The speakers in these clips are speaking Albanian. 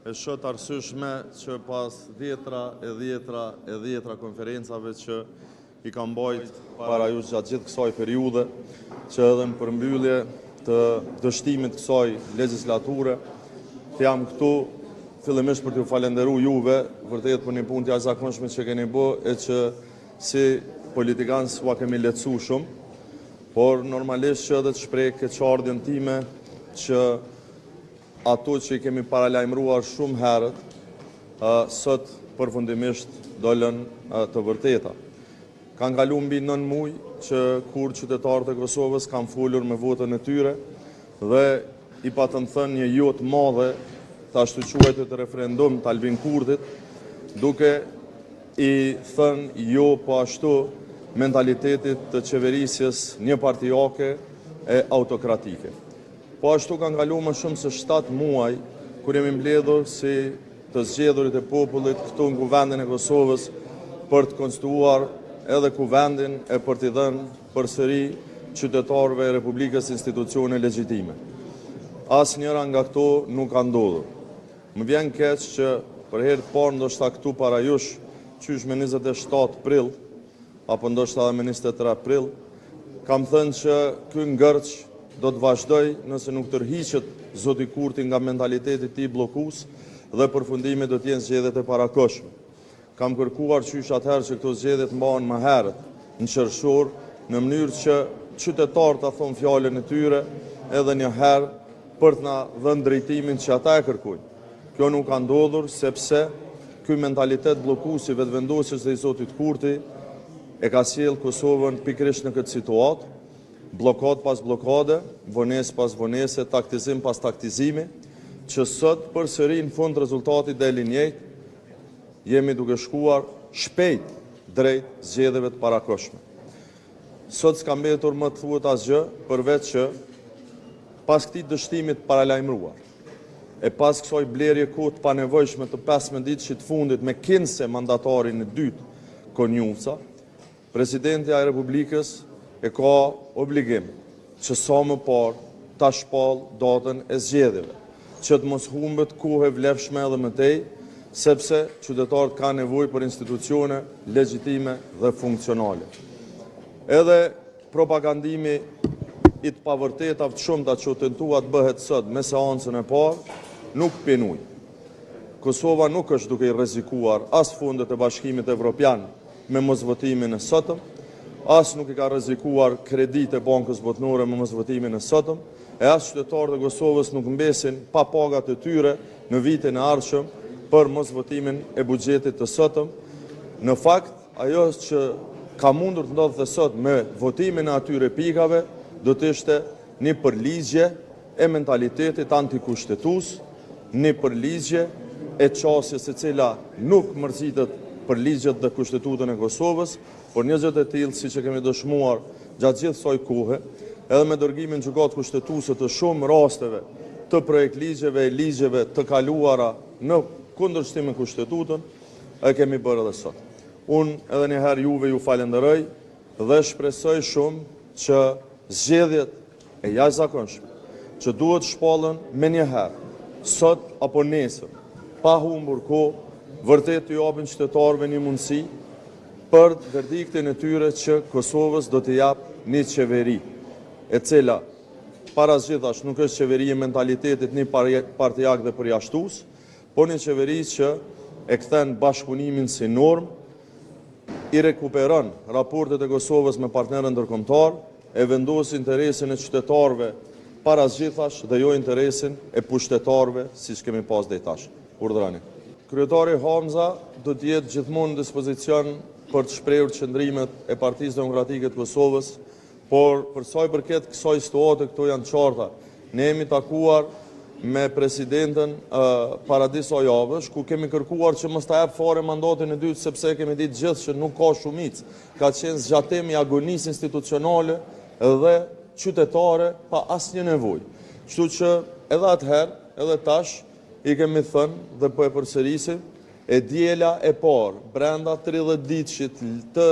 E shoh të arsyeshme që pas dhjetra e dhjetra e dhjetra konferencave që i kam mbajt para jush gjatë gjithë kësaj periudhe, që edhe në përmbyllje të dështimit kësaj legjislature, të jam këtu fillimisht për t'ju falenderu juve, vërtet për një punë të jashtëzakonshme që keni bo e që si politikan s'ua kemi lehtësu shumë, por normalisht që edhe të shpreh keqardhjen time që ato që i kemi paralajmëruar shumë herët, sot përfundimisht dolën të vërteta. Kanë kalu mbi 9 muaj që kur qytetarët e Kosovës kanë folur me votën e tyre dhe i patën thënë një jo të madhe të ashtuquajturit referendum të Albin Kurtit, duke i thënë jo po ashtu mentalitetit të qeverisjes njëpartiake e autokratike. Po ashtu kanë kalu më shumë se 7 muaj kur jemi mbledhur si të zgjedhurit e popullit këtu në Kuvendin e Kosovës për të konstituuar edhe Kuvendin e për t'i dhënë përsëri qytetarëve e Republikës institucione legjitime. Asnjëra nga këto nuk ka ndodhur. Më vjen keq që për herë të parë ndoshta këtu para jush, qysh me 27 prill, apo ndoshta edhe me 23 prill, kam thënë që ky ngërç do të vazhdoj nëse nuk tërhiqet zoti Kurti nga mentaliteti i tij bllokues dhe përfundimi do të jenë zgjedhjet e parakohshme. Kam kërkuar qysh atëherë që këto zgjedhje të mbahen më herët, në qershor, në mënyrë që qytetarët ta thonë fjalën e tyre edhe një herë për të na dhënë drejtimin që ata e kërkojnë. Kjo nuk ka ndodhur sepse ky mentalitet bllokues i Vetëvendosjes dhe i zotit Kurti e ka sjellë Kosovën pikërisht në këtë situatë, bllokadë pas bllokade, vonesë pas vonese, taktizim pas taktizimi, që sot përsëri në fund rezultati del i njëjtë, jemi duke shkuar shpejt drejt zgjedhjeve të parakohshme. Sot s'ka mbetur më të thuhet asgjë, përveç që pas këtij dështimi të paralajmëruar, e pas kësaj blerje kohë të panevojshme të 15 ditëshit të fundit me kinse mandatarin e dytë Konjufca, Presidentja e Republikës e ka obligim që sa më parë ta shpall datën e zgjedhjeve, që të mos humbet kohë e vlefshme edhe më tej, sepse qytetarët kanë nevojë për institucione legjitime dhe funksionale. Edhe propagandimi i të pavërtetave të shumta që u tentua të bëhet sot me seancën e parë, nuk pin ujë. Kosova nuk është duke i rrezikuar as fondet e Bashkimit Evropian me mosvotimin e sotëm, as nuk i ka rrezikuar kreditë e Bankës Botërore me mosvotimin e sotëm, e as qytetarët e Kosovës nuk mbesin pa pagat e tyre në vitin e ardhshëm për mosvotimin e buxhetit të sotëm. Në fakt, ajo që ka mundur të ndodhte sot me votimin e atyre pikave do të ishte një përligjje e mentalitetit antikushtetues, një përligjje e qasjes e cila nuk mërzitet për ligjet dhe kushtetutën e Kosovës, por një gjë të tillë siç e kemi dëshmuar gjatë gjithë kësaj kohe, edhe me dërgimin në gjykatë kushtetuese të shumë rasteve të projektligjeve e ligjeve të kaluara në kundërshtim me kushtetutën, e kemi bërë edhe sot. Unë edhe një herë juve ju falenderoj dhe shpresoj shumë që zgjedhjet e jashtëzakonshme që duhet shpallen menjëherë, sot apo nesër, pa humbur kohë, vërtet t'u japin qytetarëve një mundësi për verdiktin e tyre që Kosovës do t'i jap një qeveri, e cila para së gjithash nuk është qeveri e mentalitetit njëpartiak dhe përjashtues, por një qeveri që e kthen bashkëpunimin si normë, i rekuperon raportet e Kosovës me partnerët ndërkombëtar, e vendos interesin e qytetarëve para së gjithash dhe jo interesin e pushtetarëve siç kemi pas deri tash. Urdhëroni. Kryetari Hamza do të jetë gjithmonë në dispozicion për të shprehur qëndrimet e Partisë Demokratike të Kosovës, por për sa i përket kësaj situate këto janë të qarta. Ne jemi takuar me presidenten para disa javësh, ku kemi kërkuar që mos ta jap fare mandatin e dytë sepse e kemi ditë gjithë që nuk ka shumicë. Ka qenë zgjatim i agonisë institucionale dhe qytetare pa asnjë nevojë. Kështu që edhe atëherë, edhe tash i kemi thënë dhe po e përsërisim, e diela e parë brenda 30 ditëshit të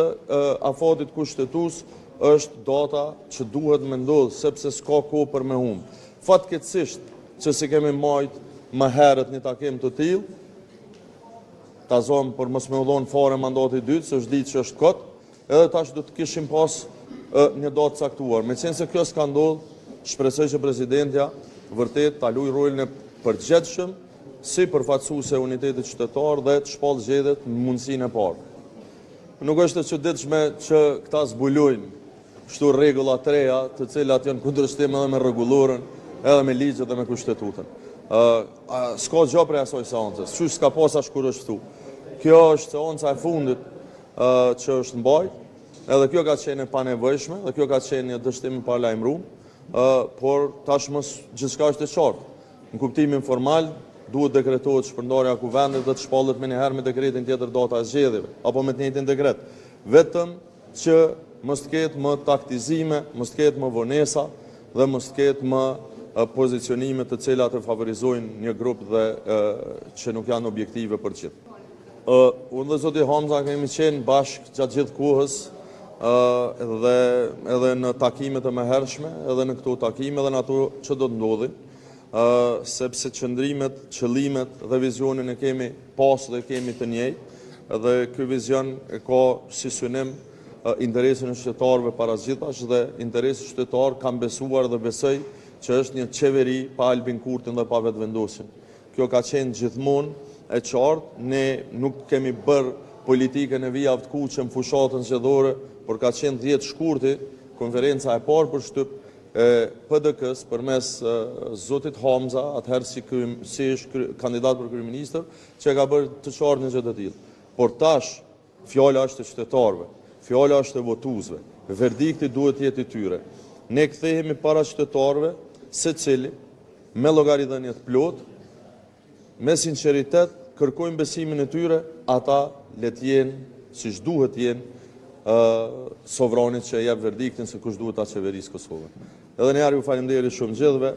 afatit kushtetues është data që duhet me ndodhë, sepse s'ka kohë për me humbë. Fatkeqësisht që s'i kemi majt më herët një takim të tillë, ta zomë për mos me u dhonë fare mandati i dytë, se është ditë që është kot, edhe tash do të kishim pas një datë caktuar. Meqenëse kjo s'ka ndodhë, shpresoj që presidentja vërtet ta luajë rolin e përgjegjshëm si përfaqësuese e unitetit qytetar dhe të shpallë zgjedhjet në mundësinë e parë. Nuk është e çuditshme që këta zbulojnë kështu rregulla të reja, të cilat janë kundërshtim edhe me rregulloren, edhe me ligjet dhe me kushtetutën. Ë s'ka gjë prej asaj seancës, qysh s'ka pas as kur është ftu. Kjo është seanca e fundit ë që është mbajt, edhe kjo ka qenë e panevojshme dhe kjo ka qenë një dështim i paralajmëruar, ë por tashmë gjithçka është e qartë. Në kuptimin formal, duhet dekretohet shpërndarja e kuvendit dhe të shpallet menjëherë me dekretin tjetër data e zgjedhjeve, apo me të njëjtin dekret. Vetëm që mos të ketë më taktizime, mos të ketë më vonesa dhe mos të ketë më pozicionime të cilat e favorizojnë një grup dhe që nuk janë objektive për gjithë. Unë dhe zoti Hamza kemi qenë bashkë gjatë gjithë kohës dhe edhe në takimet e mëhershme, edhe në këto takime, edhe në ato që do të ndodhin, sepse qëndrimet, qëllimet dhe vizionin e kemi pas dhe kemi të njëjtë, dhe ky vizion e ka si synim interesin e qytetarëve para gjithash dhe interesi qytetar kam besuar dhe besoj që është një qeveri pa Albin Kurtin dhe pa Vetëvendosjen. Kjo ka qenë gjithmonë e qartë, ne nuk kemi bërë politikën e vijave të kuqe në fushatën zgjedhore, por ka qenë 10 shkurti, konferenca e parë për shtyp e PDK-s përmes zotit Hamza, atëherë si, si ish kandidat për kryeministër, që e ka bërë të qartë një gjë të tillë. Por tash, fjala është e qytetarëve, fjala është e votuesve. Verdikti duhet të jetë i tyre. Ne kthehemi para qytetarëve, secili me llogaridhënie të plotë, me sinqeritet, kërkojmë besimin e tyre, ata le të jenë siç duhet të jenë sovrani që e jep verdiktin se kush duhet ta qeverisë Kosovën. Edhe një herë ju faleminderit shumë gjithëve.